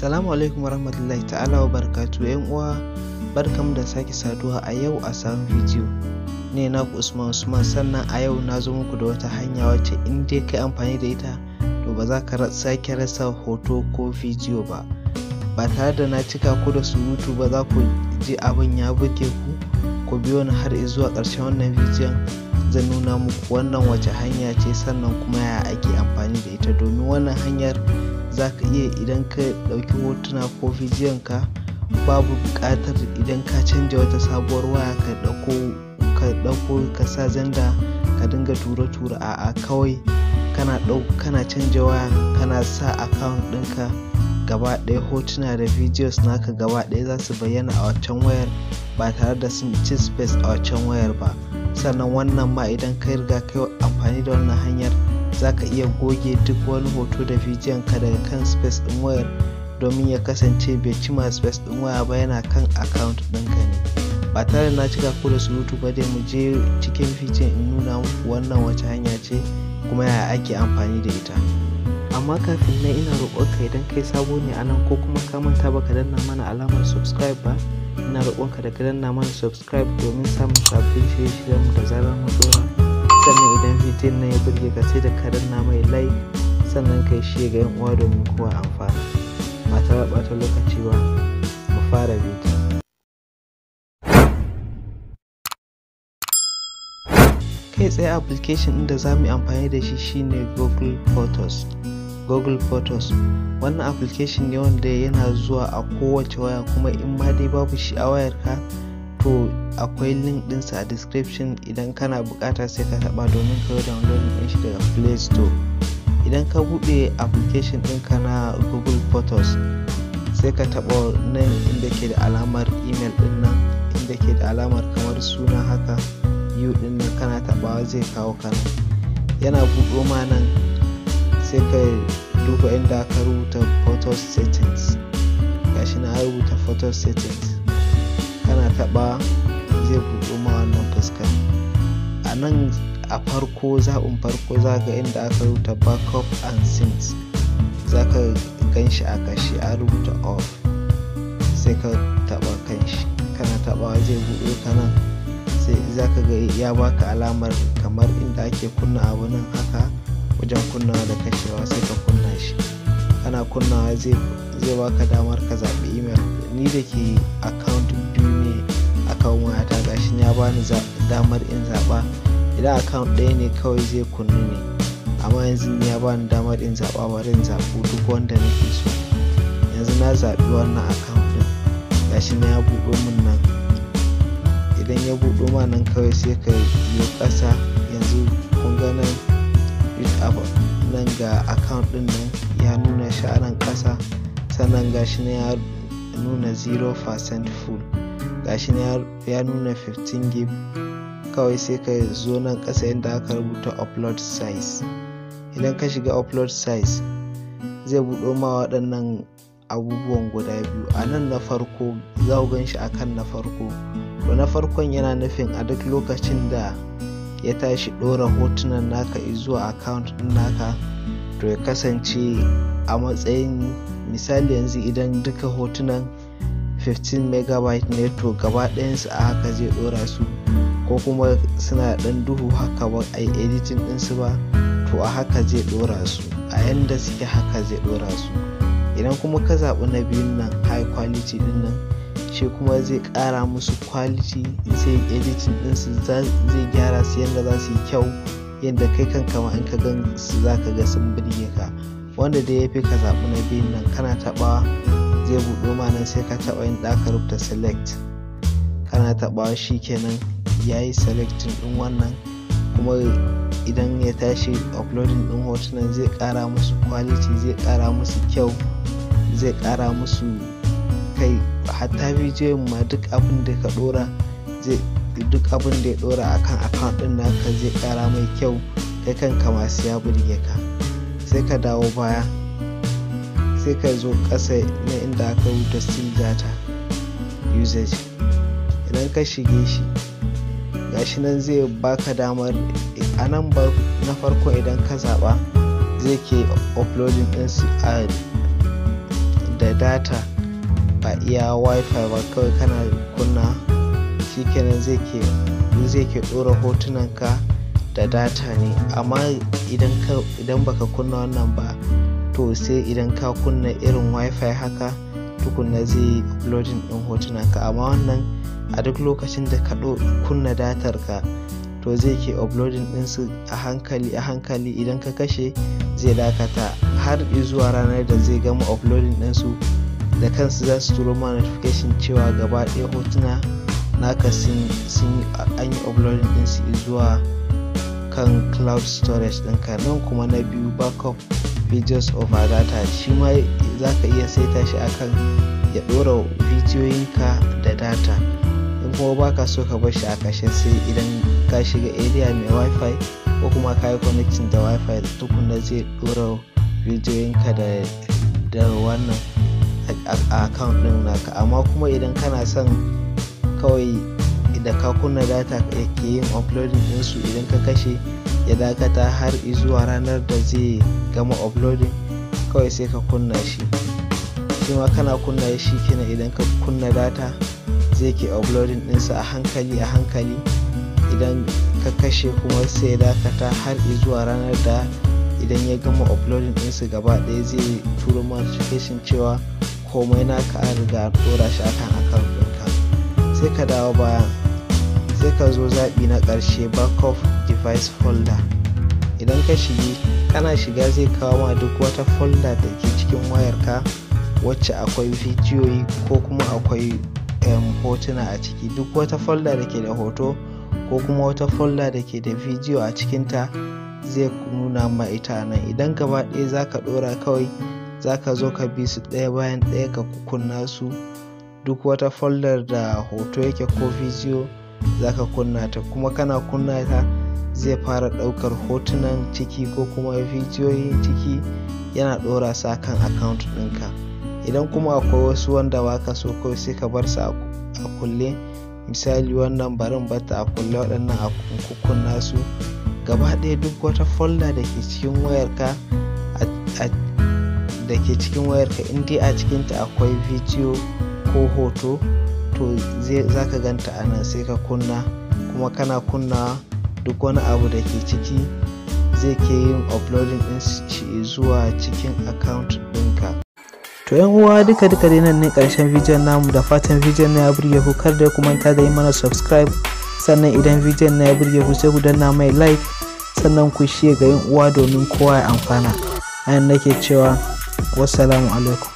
Assalamu alaikum warahmatullahi ta'ala wa barakatuhu. Yan uwa, barkamu da sake saduwa a yau a sabon bidiyo. Ne naku Usman Usman. Sannan a yau na zo muku da wata hanya wacce in dai kai amfani da ita, to ba za ka sake rasa hoto ko bidiyo ba. Ba tare da na cika ku da surutu ba, za ku ji abin ya burge ku. Ku biyo ni har zuwa ƙarshen wannan bidiyon, zan nuna muku wannan wace hanya ce, sannan kuma ya ake amfani da ita. Domin wannan hanyar za ka iya, idan ka ɗauki hotuna ko bidiyon ka, babu buƙatar idan ka canja wata sabuwar waya ka ɗauko ka sa Xender ka dinga ture-ture. A'a, kawai kana ɗau kana canja waya, kana sa account ɗinka gaba ɗaya, hotuna da videos naka gaba ɗaya za su bayyana a waccan wayar ba tare da sun ci space a waccan wayar ba. Sannan wannan ma, idan ka riga ka yi amfani da wannan hanyar, za ka iya goge duk wani hoto da bidiyon ka daga kan space ɗin wayar, domin ya kasance bai cima space ɗin waya ba, yana kan account ɗinka ne. Ba tare da na cika ku da surutu ba dai, mu je cikin bidiyon in nuna muku wannan wace hanya ce, kuma yaya ake amfani da ita. Amma kafin nan, ina roƙonka, idan kai sabo ne a nan ko kuma ka manta baka danna mana alamar subscribe ba, ina roƙonka da ka danna mana subscribe domin samun sabbin shirye-shiryenmu da zarar mun ɗora. Sannan idan bidiyon nan ya burge ka, sai da ka danna mai like, sannan kai shi ga yan uwa domin kowa amfana. Ba tare da ɓata lokaci ba, mu fara bidiyon. Kai tsaye, application ɗin da za mu yi amfani da shi shine Google Photos. Google Photos, wannan application ne wanda yana zuwa a kowace waya, kuma in ma dai babu shi a wayarka, to akwai link ɗinsa a description. Idan kana bukata, sai ka taɓa domin ka yi downloading ɗin shi daga Play Store. Idan ka buɗe application ɗinka na Google Photos, sai ka taɓa nan inda ke da alamar email ɗin nan, inda ke da alamar kamar suna haka, u ɗin nan. Kana taɓawa zai kawo ka nan. Yana buɗo ma nan, sai ka duba inda aka rubuta "Photo settings". Gashi na rubuta "Photo settings". Kana taɓa zai buɗo ma wannan fuskar. A nan a farko, zaɓin farko, za ga inda aka rubuta "Backup and sync". Za ka gan shi a kashe, a rubuta "off". Sai ka taɓa kan shi. Kana taɓawa zai buɗo ka nan. Sai za ka ga ya baka alamar kamar inda ake kunna abu nan haka, wajen kunnawa da kashewa. Sai ka kunna shi. Kana kunnawa zai baka damar ka zaɓi email. Ni da ke account biyu ne akan wayata, gashi ya bani damar in zaɓa. Idan account ɗaya ne kawai, zai kunnu ne, amma yanzu ni ya bani damar in zaɓa. Bari in zaɓi duk wanda nake so. Yanzu na zaɓi wannan account ɗin. Gashi na ya buɗo min nan. Idan ya buɗo ma nan, kawai sai ka yi ƙasa. Yanzu kun ga nan, nan ga account ɗin nan ya nuna shi a nan ƙasa. Sannan gashi na ya nuna 0% full, gashi na ya nuna 15 gig. Kawai sai ka zo nan ƙasa inda aka rubuta "Upload size". Idan ka shiga "Upload size", zai buɗo ma waɗannan abubuwan guda biyu a nan. Na farko za ku gan shi akan na farko. To, na farkon yana nufin a duk lokacin da ya tashi ɗora hotunan naka zuwa account ɗin naka, to ya kasance a matsayin misali, yanzu idan duka hotunan 15 megabyte ne, to gaba ɗayansu a haka zai ɗora su, ko kuma suna ɗan duhu haka, ba a yi editing ɗinsu ba, to a haka zai ɗora su, a yanda suke haka zai ɗora su. Idan kuma ka zaɓi na biyun nan, high quality ɗin nan, shi kuma zai ƙara musu quality, zai editing ɗinsu, zai gyara su yanda za su yi kyau, yanda kai kanka ma in ka gan su za ka ga sun burge ka. Wanda dai ya fi, ka zaɓi na biyun nan. Kana taɓawa zai buɗo ma nan. Sai ka taɓa inda aka rubuta "Select". Kana taɓawa, shi kenan, ya yi selecting ɗin wannan. Kuma idan ya tashi uploading ɗin hotunan, zai ƙara musu quality, zai ƙara musu kyau, zai ƙara musu kai, hatta bidiyon ma. Duk abin da ka ɗora zai, duk abin da ya ɗora akan account ɗin naka, zai ƙara mai kyau. Kai kanka masu ya burge ka. Sai ka dawo baya, sai ka zo ƙasa na inda aka rubuta "Sync data usage". Idan ka shige shi, gashi nan zai baka damar a nan na farko, idan ka zaɓa, zai ke uploading ɗinsu a da data, ba iya wifi ba. Kawai kana kunna shikenan zai ke ɗora hotunanka da data ne. Amma idan baka kunna wannan ba, to sai idan ka kunna irin wifi haka tukunna zai yi uploading ɗin hotunanka. Amma wannan a duk lokacin da ka kunna datar ka, to zai ke uploading ɗinsu a hankali a hankali. Idan ka kashe, zai dakata har zuwa ranar da zai gama uploading ɗinsu. Da kansu za su turo ma notification cewa gaba ɗaya hotuna naka sun an yi uploading ɗinsu zuwa kan cloud storage ɗinka. Nan kuma na biyu, backup videos over data, shi ma za ka iya saita shi akan ya ɗora bidiyoyinka da data. In kuma baka so ka bar shi a kashe, sai idan ka shiga area mai wifi ko kuma ka yi connecting da wifi tukunna zai ɗora bidiyoyinka da wannan a account ɗin naka. Amma kuma idan kana son kawai da ka kunna data ke yin uploading ɗinsu, idan ka kashe ya dakata har zuwa ranar da zai gama uploading, kawai sai ka kunna shi. Shi ma kana kunna shi kenan, idan ka kunna data zai ke uploading ɗinsa a hankali a hankali. Idan ka kashe kuma, sai ya dakata har zuwa ranar da idan ya gama uploading ɗinsu gaba ɗaya, zai turo notification cewa komai naka an riga an ɗora shi akan account ɗinka. Sai ka dawo baya, sai ka zo zaɓi na ƙarshe, backup device folder. Idan ka shigi, kana shiga zai kawo ma duk wata folder da ke cikin wayarka wacce akwai bidiyoyi ko kuma akwai hotuna a ciki. Duk wata folder da ke da hoto ko kuma wata folder da ke da bidiyo a cikinta, zai nuna ma ita nan. Idan gaba ɗaya za ka ɗora, kawai za ka zo ka bi su ɗaya bayan ɗaya ka kunna su. Duk wata folder da hoto yake ko bidiyo, za ka kunna ta. Kuma kana kunna ta, zai fara ɗaukar hotunan ciki ko kuma bidiyoyin ciki yana ɗora su kan account ɗinka. Idan kuma akwai wasu wanda baka so, kawai sai ka bar su a kulle. Misali, wannan barin bata a kulle, waɗannan a kunna su gaba ɗaya. Duk wata folder da ke cikin wayarka in dai a cikinta akwai bidiyo ko hoto, to zai zaka ganta a nan, sai ka kunna. Kuma kana kunna, duk wani abu da ke ciki zai ke yin uploading ɗin shi zuwa cikin account ɗinka. To yan uwa, duka duka dai nan ne karshen bidiyon namu. Da fatan bidiyon na ya burge ku. Kar da ku manta da yi mana subscribe. Sannan idan bidiyon na ya burge ku, sai ku danna mai like, sannan ku share ga yan uwa domin kowa ya amfana. Ayan nake cewa wassalamu alaikum.